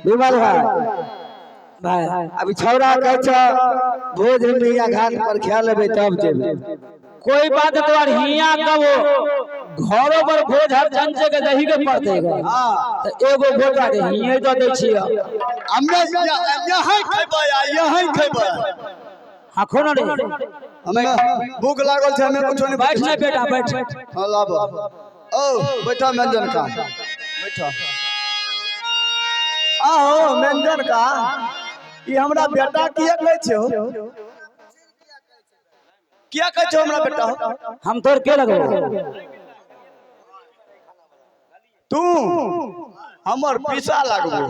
विमल भाई, भाई, अभी छौड़ा कहै छ भोज हम नैया घाट पर खा लेबै तब जेबै। कोई बात तो यार हिया कब घरों पर भोज हर चमचे के दही के पड़ते। हाँ। तो एगो गोटा के हिये दऽ दै छियै। हमे यहीं खेबै आ यहीं खेबै। हाँ, खो ना रे। हमे भूख लागल छै, हमे कुछो नहीं। बैठ ना बेटा, बैठ। हाँ, लाब। ओ बैठा व्यंजन का, बैठा। आहो व्यंजन का, ई हमरा बेटा किया कहै छै हो? किया कहै छै हमरा बेटा हो? हम तोर के लगबो? तू हमर पीसा लागबो।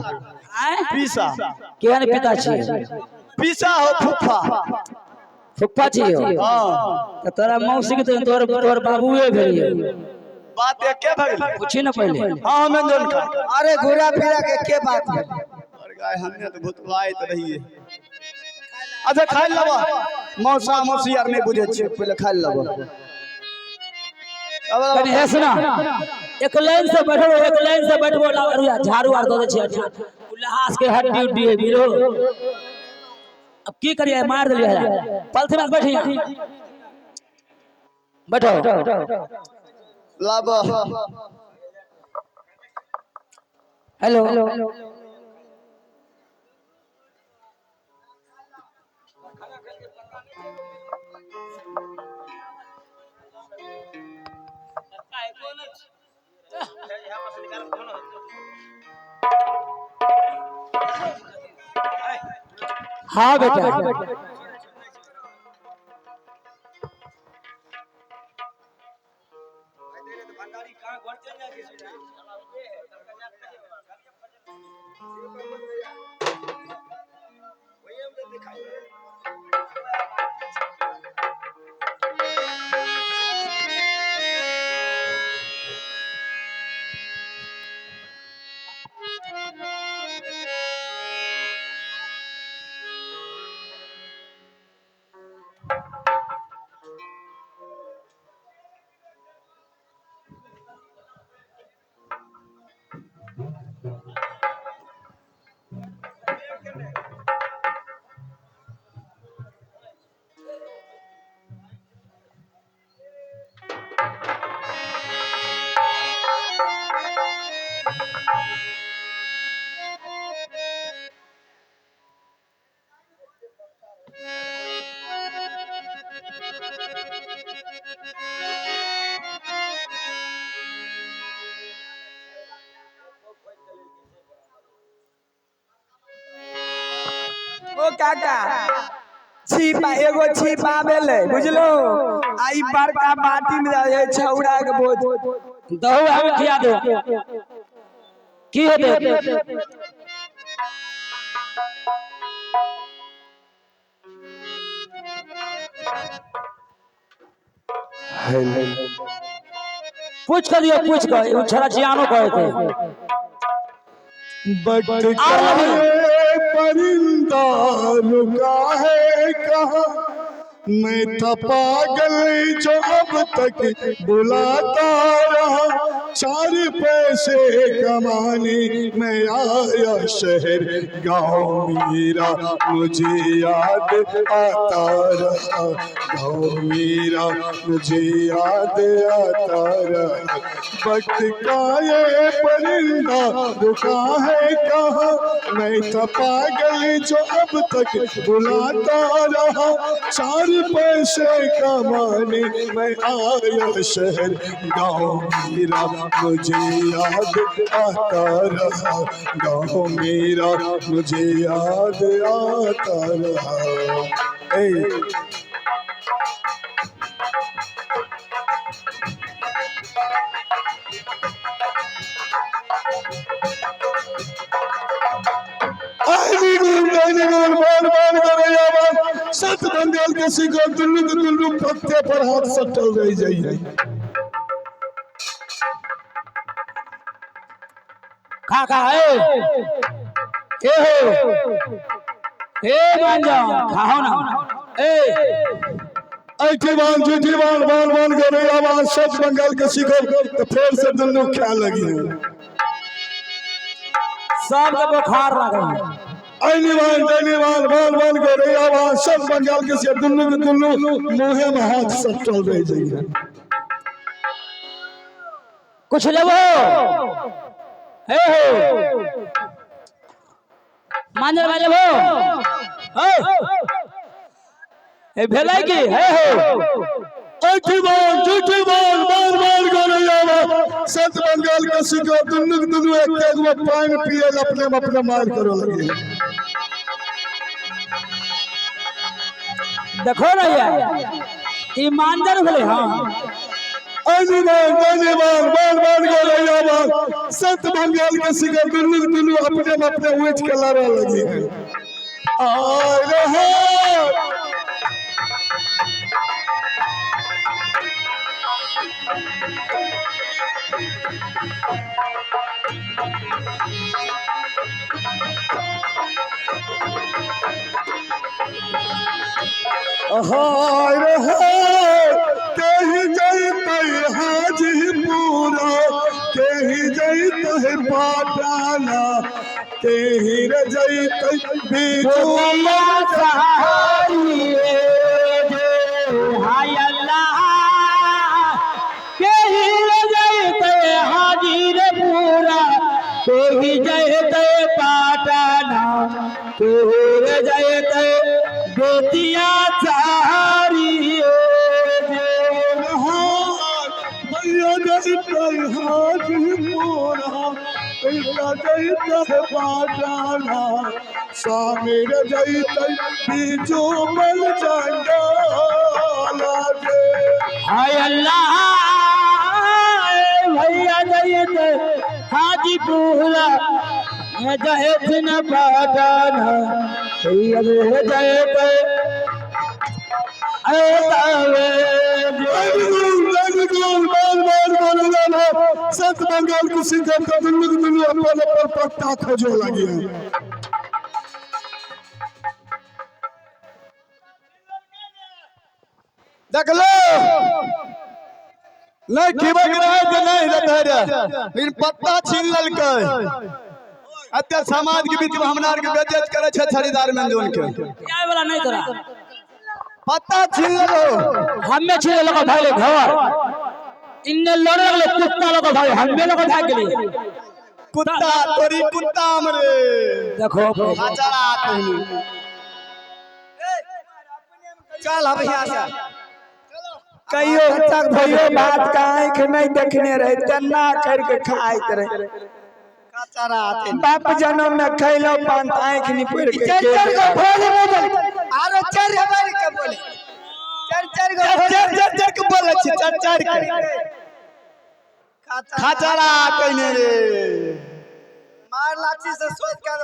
आँय? पीसा। केहन पिता छियै? पीसा हो, फुफा। फुफ्फा छियै? हाँ। तऽ तोरा मौसी के तो तोर तोर बाबुए भेलियै। बात एके भऽ गेलै। पूछी ना पहिले। हाँ, हमें व्यंजन का। अरे घुरा फिरा के बात है? और गाय, हमने तो भुतलाइत रहिए। अच्छा, खाइ लेबा। मौसा मौसी आर नहीं बुझै छियै, पहिले खाइ लेबा। कनी हे सुना, एक लाइन से बैठो, एक लाइन से बैठबो। लाओ, अरे झाड़ू आर दऽ दै छियै। लहास के हड्डी उड्डी है बिरो। अब की करिए, मार देलियै है पलथी में। बैठी, बैठो। लाब। हेलो। हाँ बेटा। ओ काका, छिपा एगो छिपा भेलै, बुझलो? आ ई बड़का बाटी में जाय छौड़ा के भोज। दहु, हम खिया दो। की हेतै? पूछ कर दियो, पूछ कर। उ छोरा जियानो कहै थे। बट परिंदा रुका है कहाँ? मैं था पागल जो अब तक बुलाता रहा। चार पैसे कमाने मैं आया शहर, गाँव मेरा मुझे याद आता रहा। गाँव मेरा मुझे याद आता रहा। वक्त का ये परिंदा रुका है कहाँ? मैं था पागल जो अब तक बुलाता रहा। चार पैसे कमाने मैं आया शहर, गाँव मेरा मुझे याद आता रहा। गाँव मेरा मुझे याद आता रहा। ए बार बार करे आवाज सत बंगाल के सिखो, दुल्लू के दुल्लू पत्ते पर हाथ सटल रह जाइए। खा खा। ए ए हो, ए मान जाओ, खाओ ना। ए। ऐठी बान जूठी बान बान बान गौरैया बान सच बंगाल के सीखो तो फिर से दुनू खाए लगी है। सबके बुखार लागल है। ऐनी बान दैनी बान बान बान गौरैया बान सच बंगाल के सीखो दुनू के दुनू मुँहे में हाथ सटल रह जाइए। कुछ लेबो हे हो मांजर भाई लेबो हे हे भेलै की हे हो ऐठी बान जूठी बान बान बान गौरैया बान सच बंगाल के सीखो दुनू के दुनू एक एक में पानी पिए अपने में अपने मार करो लगी। देखो ना यार ई मांजर भेलै। हाँ ऐनी बान दैनी बान बान बान गौरैया बान सत बंगाल के सीखो दुनू के दुनू अपने में अपने उठ के लड़े लगी है। आय रहे हाय रहे कहीं जैतै हाजीपुरा कहीं जैतै पाटना कहीं रे जैतै बिजुआ हाय अल्लाह केही जयते हाजीर पूरा केही जयते पाटना केही जयते बेतिया चारी भैया जैतै हाजीपुरा भैया जैतै पाटना स्वामी रे जैतै बिजुमल जंगाला रे। हाय अल्लाह भैया जयते हाजीपुरा जयथिन पाटना भैया जयते सत बंगाल की सिंगर का दुल्लू दुल्लू अपन अपन पत्ता खोजे लगी है। देखलो नहीं खिबक रहे तो नहीं रहते रहे लेकिन पत्ता छीन ललकै। अत्य समाज के बीच में हमरा आर के बेइज्जत करे छै छड़ीदार में जोन के आए वाला नहीं तोरा पत्ता छीन लेलो हमें छीन लेलको भागले घर इन्ने लड़े लगले कुत्ता लोग भाग हमें लोग भाग गेलिए कुत्ता तोरी कुत्ता हमरे देखो अचारा कहनी चल अब यहाँ से कहियो कहियो भात का आँख नहीं देखने रहे तेना करके खाइत रहे। बाप जन्म में खैलो पान आँख निपोर के चार चार गो भोज में बोले आरो चार हमारे के बोले चार चार गो चार चार चार चार के बोले छी चार चार के खाचारा कहने रे मार लाठी से सोच कर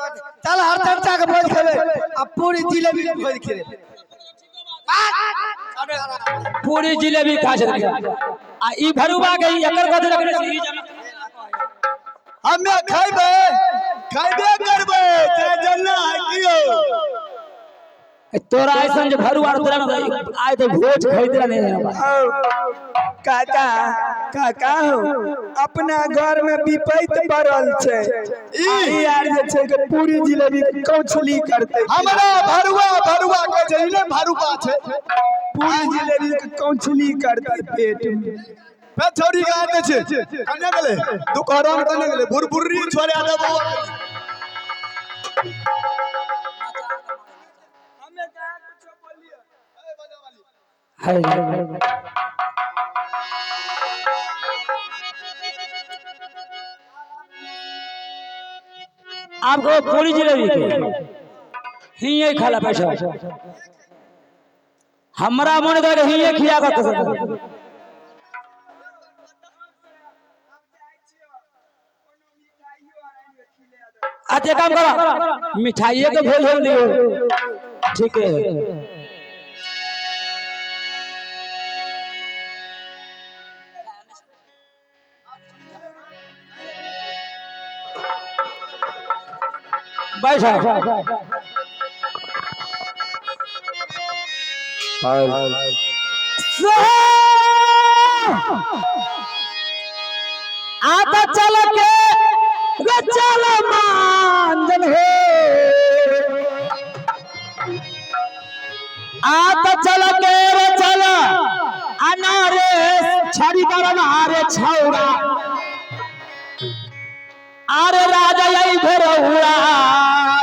चल हर चर्चा के भोज खेबे आ पूरी जिलेबी के भोज खेबे। पूरी जिलेबी खा छै आ ई भरुआ के ई एकर कथी रखने छी हमे खैबे खैबे करबै चाहे जन्ना है कियो तोरा ऐसन जे भरुआ तोरा न आइ तो भोज खैते नहीं है। काका काका हो अपना घर में विपैत पड़ल छै ई यार जे छै के पूरी जिलेबी कौछली करते हमरा भरुआ भरुआ कहै छै ई नहि भरुआ छै पूरी जिलेबी के कौछली करते पेट में। पे छौड़ी के आते छै कने गेलै दुकहराम कने गेलै भुरभुर्री छोड़ा देबो। है आपको पूरी जिलेबी के हिये खाला पैसा हमरा मन कर हिये खिया कर कसम। अच्छा काम करो मिठाइये के भोज हो दियो ठीक है। बैठो। आता चल के रे चल मांजन हे, आता चल के रे चल अनारे छड़ी दरन आरे छौरा आरे राजा आई भरौरा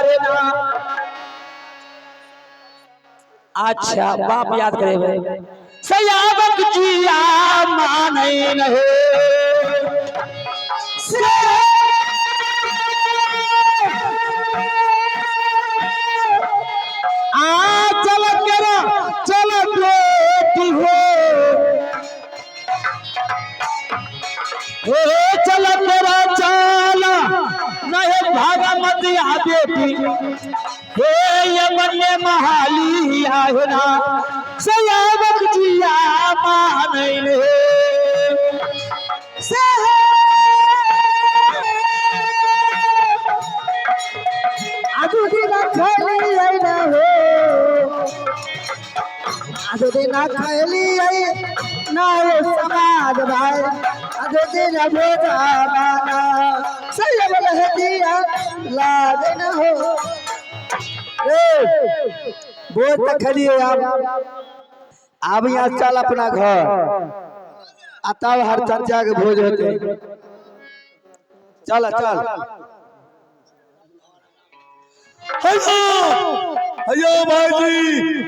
रे ना। अच्छा बाप याद करे भाई सयाबक जिया मानै नहे से। आ चल करा चल बेटी हो, हे चल करा चल नहीं भागा मत आ बेटी, हे यमन में महाली आहे ना सयाबक जिया मानै रे से। आजू दिन खैली आई ना हो, आजू दिन खैली आई ना हो समाज भाई, आजू दिन भोजा माना सैयद लहदिया लाग न हो। ए बोझ तो खलिए अब यहाँ चल अपना घर आ तब हर चर्चा के भोज होते। चल चल। हेलो हेलो भाईजी,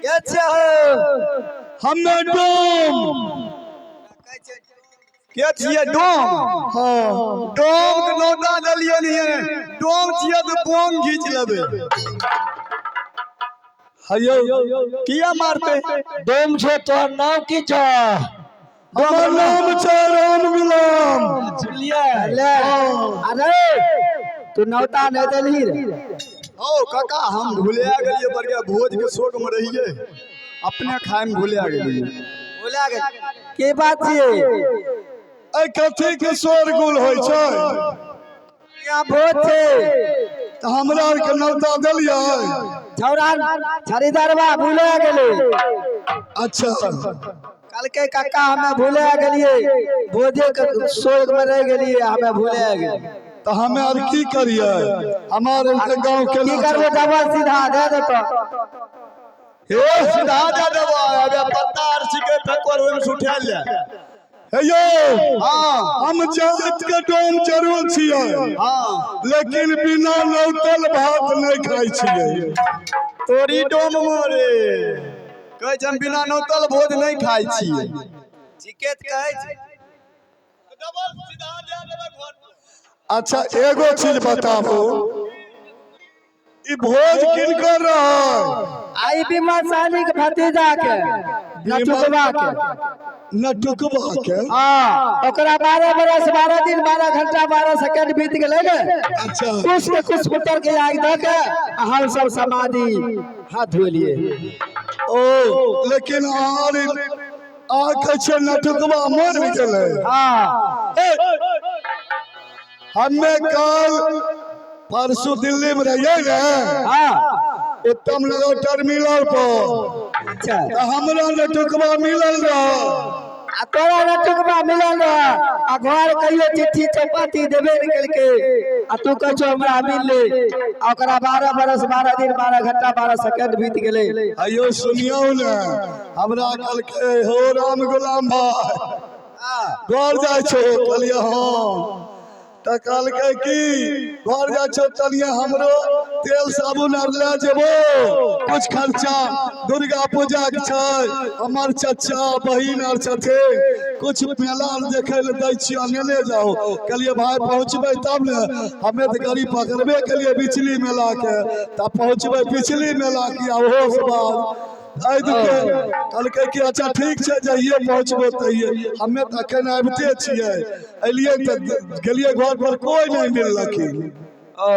के छै हो? हमे डोम। के छियै डोम? हाँ। डोम के नौता देलियै नहीं, डोम छियै तऽ बोंग घीच लेबै। हेलो किया मारते? डोम छे तोहर नाम की छौ? हमर नाम छै राम गुलाम। सुनलियै? ले अरे तू नौता नहीं देलही रे। ओ काका हम भुलिया गेलियै, बड़का भोज के शोक में रहियै, अपने खाय में भुलिया गेलियै। भुला गेल के बात छियै? एहि कथी के शोरगुल होइ छै? यहाँ भोज छै। तऽ हमरा आरके नौता देलियै? छौड़ा छड़ीदारवा भुला गेलै। अच्छा। कहलकै काका हमे भुला गेलियै, भोजे के शोक में रहि गेलियै, हमे भुला गेलियै। तऽ हमे आर की करियै? हमार आरके गाँव की केना करबो, डबल सीधा दे देतो। हे सीधा दे देबो, अबे पत्ता आर छिकै फेकल, ओहिमे से उठा ले। हे यौ। हाँ। हम जात के डोम जरूर छियै, हाँ, लेकिन बिना नौतल भात नहि खाइ छियै। तोरी डोम मोरे कहै छै हम बिना नौतल भोज नहि खाइ छियै। ठीके तऽ कहै छै। अच्छा एगो चीज बताबू, ई भोज किनकर रहै? आई बीमा सानी के भतीजा के नटुकवा के। नटुकवा के? हाँ, ओकरा 12 बरस 12 दिन 12 घंटा 12 सेकंड बीत गेलै ने। अच्छा। कुछ के कुछ पुत्र के आग दऽ के आ हम सब समाधि हाथ धोलिए। ओ लेकिन अहाँ अहाँ कहै छियै नटुकवा मरि गेलै? हाँ। हमे कल परसू दिल्ली में रहियै ने, हाँ। उत्तम नगर टर्मिनल पर। अच्छा। तऽ हमरा नटुकवा मिलल रह। आ तोरा नटुकवा मिलल रह आ घर कहियो चिट्ठी चौपाती देबे नहि केलकै आ तू कहै छौ हमरा मिललै आ ओकरा 12 बरस 12 दिन 12 घंटा 12 सेकंड बीत गेलै। अयो सुनियौ ने, हमरा कहलकै हो राम गुलाम भाई घर जाइ छौ? कहलियै हाँ। तऽ कहलकै की घर जाइ छौ, तनिये हमरो तेल साबुन आर लए जेबो, कुछ खर्चा दुर्गा पूजा के छै, हमर चचा बहिन आर छथिन, कुछ मेला आर देखै लए दै छियै, नेने जाओ। कहलियै भाई पहुँचबै तब ने, हमे तऽ गाड़ी पकड़बे केलियै बिचली मेला के, तऽ पहुँचबै पिछली मेला के आ ओहो से बाद एहि दुखे कहलकै कि अच्छा ठीक छै, जहिये पहुँचबो तहिये। हमे तऽ एखन आबिते छियै, एलियै तऽ गेलियै घर पर कोइ नहि मिललखिन। ओ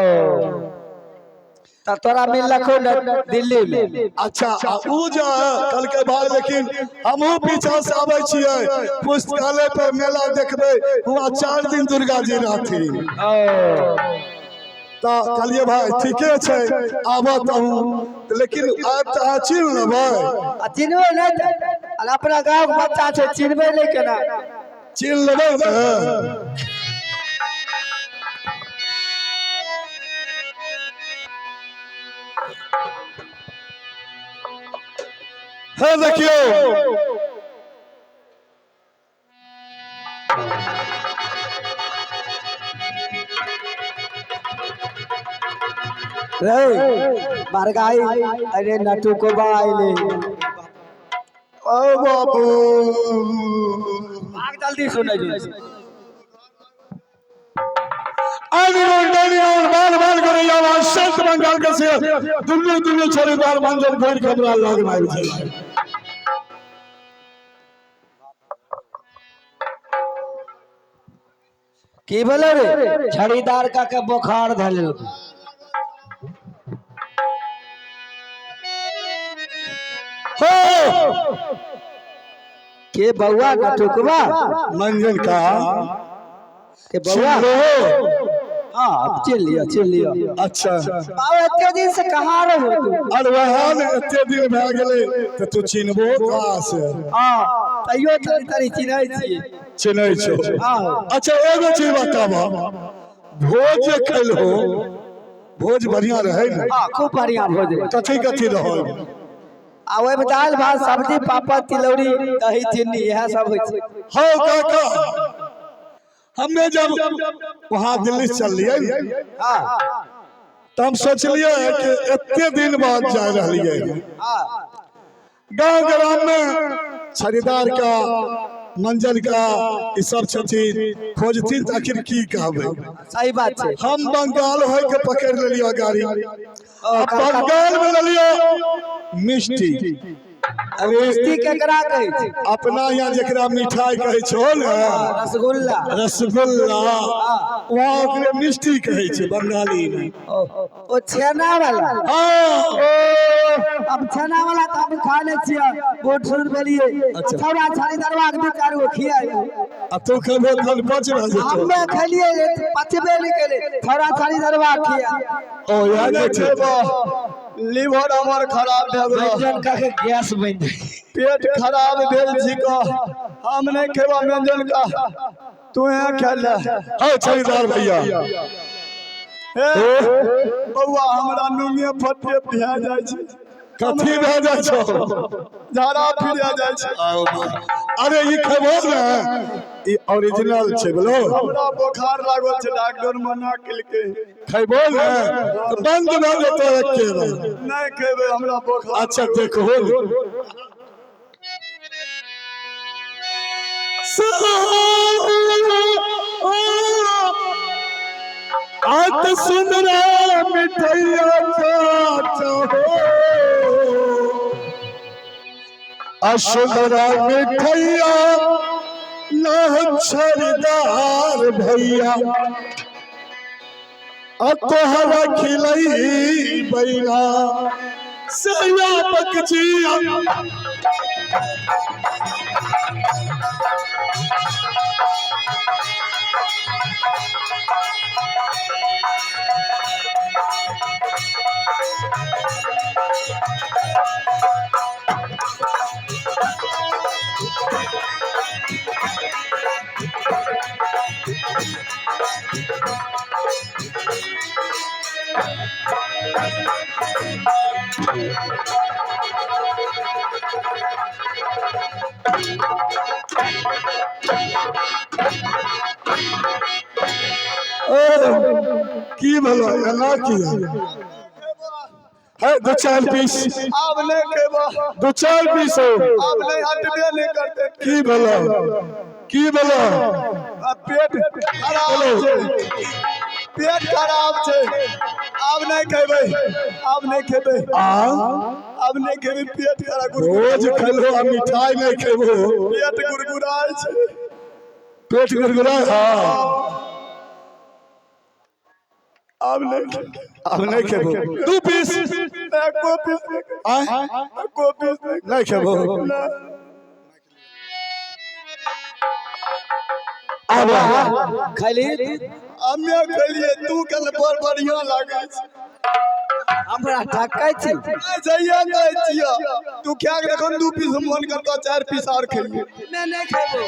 तऽ तोरा मिललखुन दिल्ली में? अच्छा आ उ जे कहलकै भाई लेकिन हमहूँ पीछा से आबै छियै, पुस्तकालय पर मेला देखबै, हुआँ 4 दिन दुर्गा जी रहथिन। ओ तऽ कहलियै भाई ठीके छै, आबऽ तहूँ, लेकिन आब तऽ अहाँ चिन्ह लेबै। आ चिन्हबै नहि तऽ और अपना गांव के बच्चा छै, चिन्हबै नहि केना? चिन्ह लेबै ने। हे देखियौ, रे बरगाई, अरे नटू को आइले। ओ बाबू, भाग जल्दी सुनै छी। बाल बाल करे आवाज संत बंगाल के से दुनू दुनू छड़ीदार मंजन घोर के हमरा लग में आबि गेल। की भेलै रे? छड़ीदार का के बोखार धऽ लेलकै। हो। के बउआ, नटुकवा? मंजन का। के बउआ? चिन्ह लो। हाँ, अब चिन्ह लियो, चिन्ह लियो। अच्छा। बाबू, एते दिन से कहाँ रहो तू? अरे वएह ने, एते दिन भए गेलै तऽ तू चिन्हबो कहाँ से? हाँ, तैयो तनी तनी चिन्है छियै। चिन्है छौ? हाँ। अच्छा, एगो चीज बताब, भोज जे खैलहो, भोज बढ़िया रहै ने? हाँ, खूब बढ़िया भोज रहै। कथी कथी रहै? आ ओहिमे दालि भात सब्जी पापड़ तिलौरी दही चीनी इएह सब होइ छै। हौ काका, हमे जब वहाँ दिल्ली से चललियै ने, तऽ हम सोचलियै कि एते दिन बाद जा रहलियै, गांव ग्राम में छड़ीदार का मंजन का ई सब छथिन, खोजथिन तऽ आखिर की कहबै? सही बात छै। हम बंगाल होय के पकड़ लेलियो गाड़ी। ओ, आ बंगाल में लेलियो मिष्टी। अरे, मिष्टी केकरा कहै छै? अपना यहाँ जकरा मिठाई कहै छो ने, रसगुल्ला। रसगुल्ला, वहाँ ओकरे मिष्टी कहै छै बंगाली में। ओ छेना वाला? हाँ। ओ, अब छेना वाला तऽ हम खा लै छियै, बूढ़ सूढ़ भेलियै। अच्छा। छौड़ा छाड़ी दरवा के दू चारि गो खियाइ। आ तू खेबो तहन पाँच भए जेतौ। हमे खेलियै रे, पचबे नहि केलै, छौड़ा छाड़ी दरवा खिया। ओ, इएह जे छै। लीवर हमर खराब भए गेल। व्यंजन का के गैस बनि जाइ। पेट खराब भेल छिको, हम नहीं खेबा व्यंजन का, तू यहाँ खेल ले। हौ छड़ीदार भैया। हे बौआ, हमरा नुंगे फटे भए जाइ छै। कथी भए जाइ छौ? झाड़ा फिर जाइ छै। अरे, ई खेबो ने, ई ओरिजिनल छै बोलो। हमरा बोखार लागल छै, डॉक्टर मना केलकै। खेबो ने तऽ बंद भए जेतौ एके बेर। नहीं खेबै, हमरा बोखार। अच्छा, देखो ने। आत सुंदरा मिठैया चाचा हो, असुंदरा मिठैया लहछरदार भैया, आ तोहरा खिलई बैला सैया बकजिया। ओ, की भेलो? एना की है? दू चारि पीस। आब नहीं खेबा। दू चारि पीस हो। आब नहीं, हटबे नहीं करते। की भेलो, की भेलो? आ, पेट खराब छै, पेट खराब छै, आब नहीं खेबै, आब नहीं खेबै। आ आब नहीं खेबै, पेट खराब। रोज खेलहो आ मिठाई नहीं खेबो? पेट गुड़गुड़ाय छै। पेट गुड़गुड़ा? हाँ। आब नहीं खेबै। आब नहीं खेबो? दू पीस। एको पीस नहीं खेबै। आय? एको पीस नहीं। नहीं खेबो? नहीं। आब। खैली। हमे खेलिए, तू कल बड़ बढ़िया लागै छै। हमरा ठकै छी। सहिए कहै छियौ, तू खा के देखो, 2 पीस मन करतो, 4 पीस और खेलिए। हमे नहि खेबो,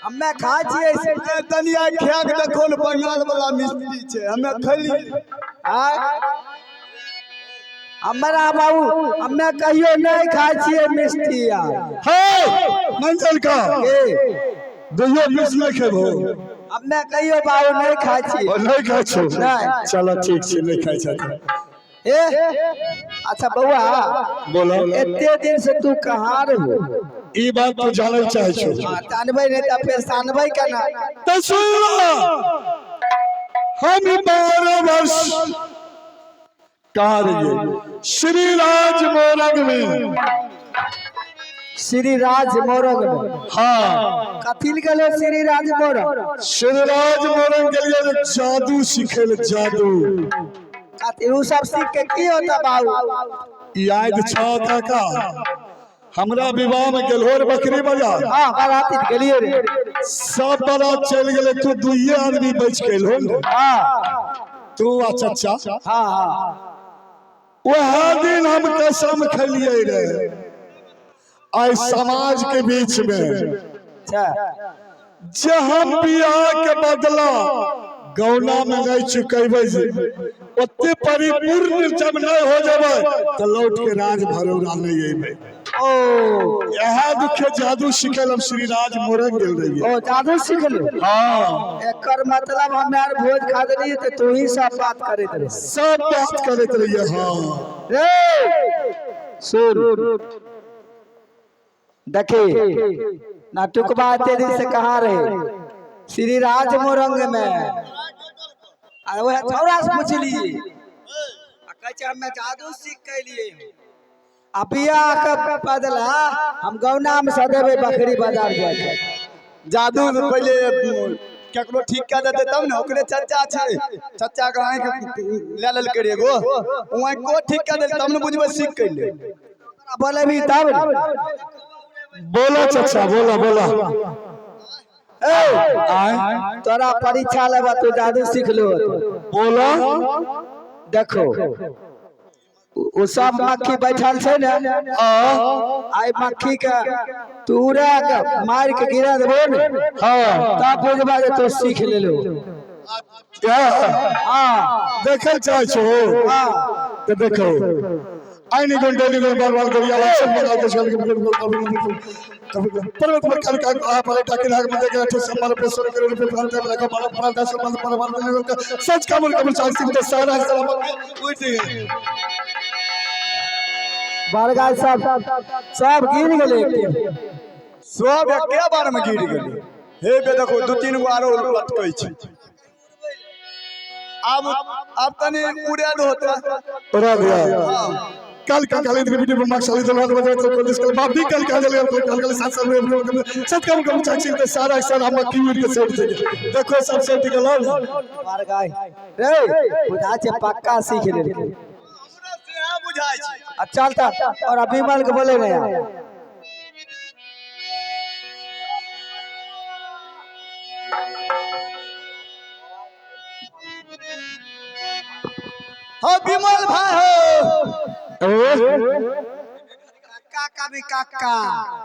हमे खाइ छियै से। ए, तनी आइ खा के देखो ने, बंगाल वाला मिस्त्री छै, हमे खैली। आय हमरा बाबू, हमे कहियो नहि खाइ छियै मिष्टी यार। हे मंजल का के दुइयो पीस नहि खेबो? हमे कहियो बाबू नहि खाइ छियै। ओ नहि खाइ छौ? नहि। चलो ठीक छै, नहि खाइ छै। ए अच्छा बौआ। बोलो। एते दिन से तू कहाँ रहो? ई बात तू जानै चाहै छौ? हाँ, जानबै नहि तऽ फेर सानबै केना? तऽ सुन ल, हम 12 वर्ष कहाँ रहिए? श्री राज मोरंग में। श्री राज मोरंग में? हाँ। कथी लए गेलो श्री राज मोरंग? श्री राज मोरंग गेलिए जादू सिखे ले, जादू। कथी उ सब सीख के की होता बाबू? याद छौ काका, हमरा विवाह में गेलहो रे बकरी बाजार? हाँ, बाराती गेलिए रे। सब बारात चलि गेलै, तू दुइये आदमी बचि गेलहो ने। हाँ। तू आ चचा। हाँ हाँ। वह दिन हम कसम खेलिए रे आइ समाज के बीच में अच्छा जे हम बियाह के बदला गौना में नहीं चुकेबै, जे ओते परिपूर्ण जब नहीं हो जेबै तो लौट के राज भरौरा नहीं अयबै। ओ इएह दुखे जादू सिखल हम श्री राज मोरंग गेल रहियै। ओ जादू सीख लो? हाँ। एकर मतलब हमे आर भोज खा देलिए तऽ तू ही सब बात करैत रहे? सब बात करैत रहियै, हाँ। रे सुन, देखी नाटुकबा एते दिन से कहाँ रहे? श्री राज मोरंग में। आ वह छौड़ा से पुछलिए आ कहै छै हमे जादू सीख के एलिए आ बियाह के बदला हम गौना में सदेबै बकरी बाजार जाके। जादू से पहिले केकरो ठीक कए देतै तब ने। ओकरे चच्चा छै, चच्चा के आँखि लए लेलकै रे एगो, ओ आँखि ठीक कए देलकै तब ने बुझबै सीख के अयलै। बोलेबी तब ने। बोला चचा, बोला बोला। ए आय। तोरा परीक्षा लेबा, तू जादू सीख लो। बोला। देखो, उ सब मक्खी बैठल छै ने, आइ मक्खी के तू उड़ा के मार के गिरा देबो ने, हाँ। तब बुझबा जे तू सीख लेलो। क्या? हाँ। देखल चाहे छो? हाँ। तो देखो, आईनी गुण डेली गुण बार बार करिया सब बना के चल के पर्वत पर कर का आ पर टाके नाग में देखे ठो सम्मान पे सुर करे पे प्रांत में रखा बाल प्रांत सम्मान पर पर सच कमल कमल चांद सिंह तो सारा सलाम उठ गए। बरगाछ सब सब गिर गेलै। सब एके बार में गिर गेलै। हे बे देखो, 2-3 गो आरो लटकै छै। आब आब तनी उड़े दो होते। उड़ा दिया। कल कल कल इधर वीडियो पर मार्क्स साली तो बजे तो कल कल बाप भी कल कल कल कल कल सात साल में सच कम कम चाची तो सारा सारा हम की उड़ के सेट थे। देखो, सब सेट गेल। बरगाछ रे, बुझा छै पक्का सीख लेलकै। हमरा सेहा बुझाइ छै। आ चल तऽ और विमल के बोले ने यार। हाँ विमल भाई हो। काका भी काका।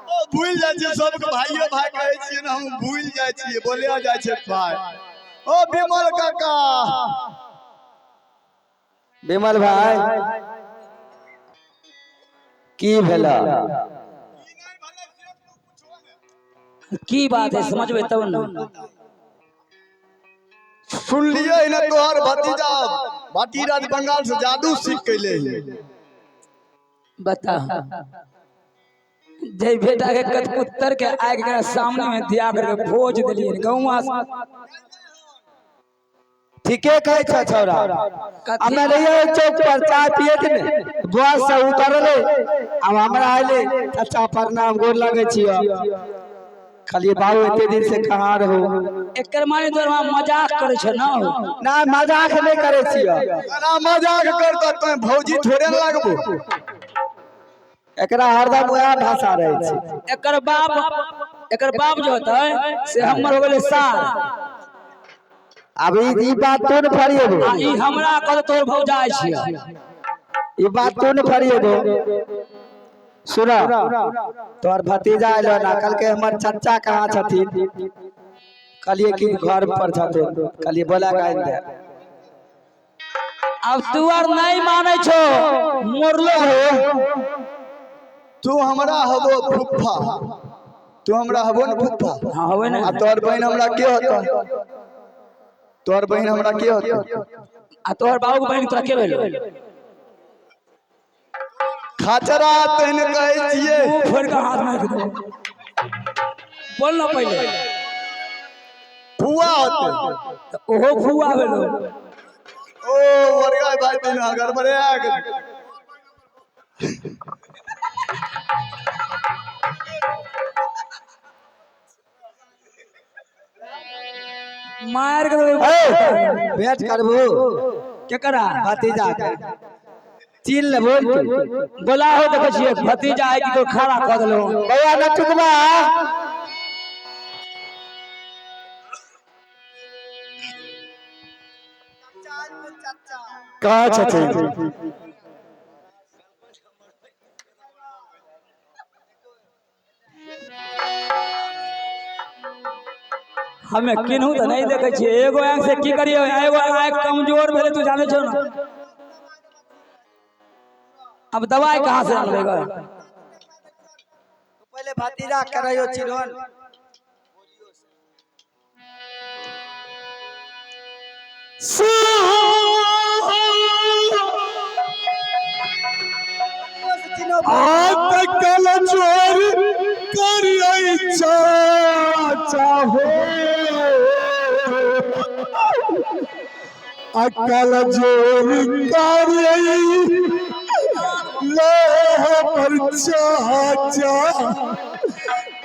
ओ भूल जाइ छियै सबके, भाइयो भाई कहै छियै ने, हम भूल जाइ छियै, बोले जाइ छै भाई। ओ विमल काका। विमल भाई, की भेला? की बात है, समझबै तब ने। सुनलियै ने, तोहर भतीजा भाटीराज बंगाल से जादू सीख के अयलै हन। बता, जय बेटा के कतपुत्तर के आग के सामने में दिया करके भोज दिलिए गौवा। ठीके कहै छ छौड़ा। हमे रहियै चौक पर चाय पियत ने, बस से उतरले, आब हमरा अयलै, चाचा प्रणाम, गोर लगै छियौ। कहलियै बाबू, एते दिन से कहाँ रहो? एकर माने तोर वहाँ मजाक करे छ ना? ना, मजाक नहि करै छियौ। अरे मजाक करता तो भौजी थोड़े ने लागबो। एकरा हरदम वएह भाषा रहै छै। एकर बाप जो होता है से हमर हो गेलै सार। अब ई बात तो ने फरिएबो। आ ई हमरा कह तोर भौजाई छियै। ई बात तो ने फरिएबो। सुन, तोहर भतीजा अयलो ना, कहलकै हमर चचा कहाँ छथिन? कहलिए कि घर पर छथिन। कहलिए बोला के आनि दे। अब तू आर नहीं मानै छो, मोरलो हो। तू हमरा हबो फुफा, तू हमरा हबो ने फुफा। हाँ होवे ने। आ तोहर बहन हमरा के होता? तोहर बहन हमरा के होता? आ तोहर बाबू के बहन तोरा के भेलो? खाचरा तहन कहै छियै। मुंह फोड़ के हाथ मारि दे। बोल ना पहले। फुआ होते। तऽ ओहो फुआ भेलो। ओ वर्गा भाई तहन गड़बड़े आ गेल। मार के देबै। भेंट करबो? केकरा? भतीजा के चीन लेबो तू। बोला हो, देखै छियै भतीजा है कि तो खड़ा कऽ देलो। बौआ नटुकबा, कहाँ छथिन? हमे किन्हू तऽ नहीं देखै छियै। एगो आँख से की करियै? एगो आँख कमजोर भेलै, तू जानै छौ ना। अब दवाई कहाँ से आनबै ग? पहले भतीजा करैयो चिन्हन। कल चोर करियै चाचा हो, अकल जोर करियै लोह पर चाचा,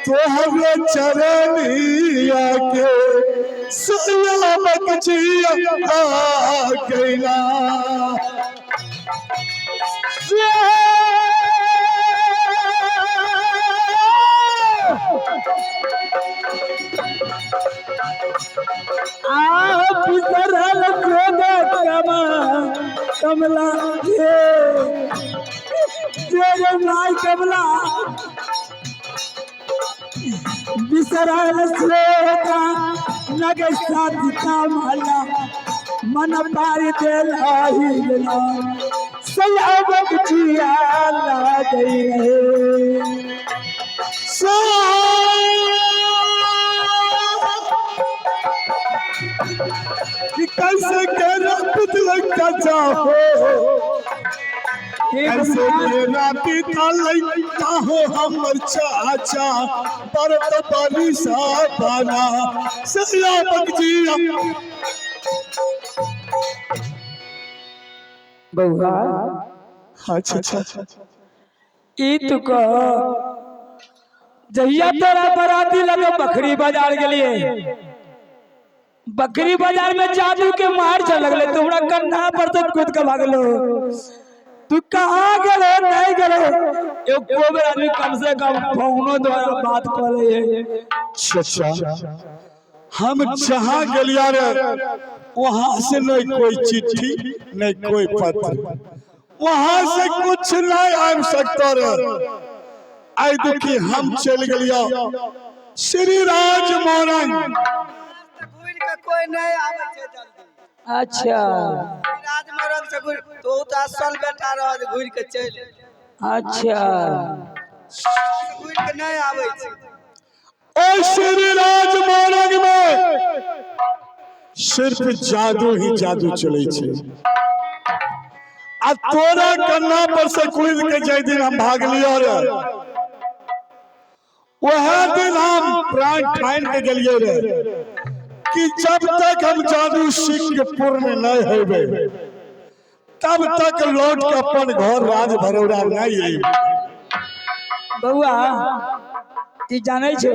तोहर चरनिया के सयामक जिया कैला। बिसरल कमा कमला के तेरे नाय कमला, बिसरल श्वेता नग साथी कमला, मन पार देला सयाबक जिया गई रहे। कि कैसे केरा पितल चाहो, कैसे केरा पितल हो हमर चाचा, बरत बरिसा बना सयाबक जिया। बउआ। अच्छा अच्छा। ई तू कह, जहिया तोरा बराती लगे बकरी बाजार गेलिए, बकरी बाजार में जादू के मार चल लगले, तुम्हारा कंधा पर से कूद के भागलो। तू कहाँ गेलो नहीं गेलो, एको बेर आदमी कम से कम फोनो द्वारा बात कर ले। चाचा, हम जहाँ गेलिया रे वहां से नहीं कोई चिट्ठी नहीं कोई पत्र, वहां से कुछ नहीं आबि सकता रे। आई दुखी हम चल गेलिया श्री राज मोरंग। घुरि के कोई नहीं आबै छै जल्दी। अच्छा। राजमरंग से घुरि तो उ तऽ असल बेटा रह जे घुरि के चलि। अच्छा। घुरि के नहीं आबै छै। और श्री राज मोरंग में सिर्फ जादू ही जादू चले छै। आ तोरा कन्ना पर से कूद के जाहि दिन हम भागलियो रे, वह दिन हम प्राण ठान के गेलिए रे कि जब तक हम जादू सीख के पूर्ण नहीं हेबे तब तक लौट के अपन घर राज भरौड़ा नहीं अइबे। बउआ, ई जानै छो?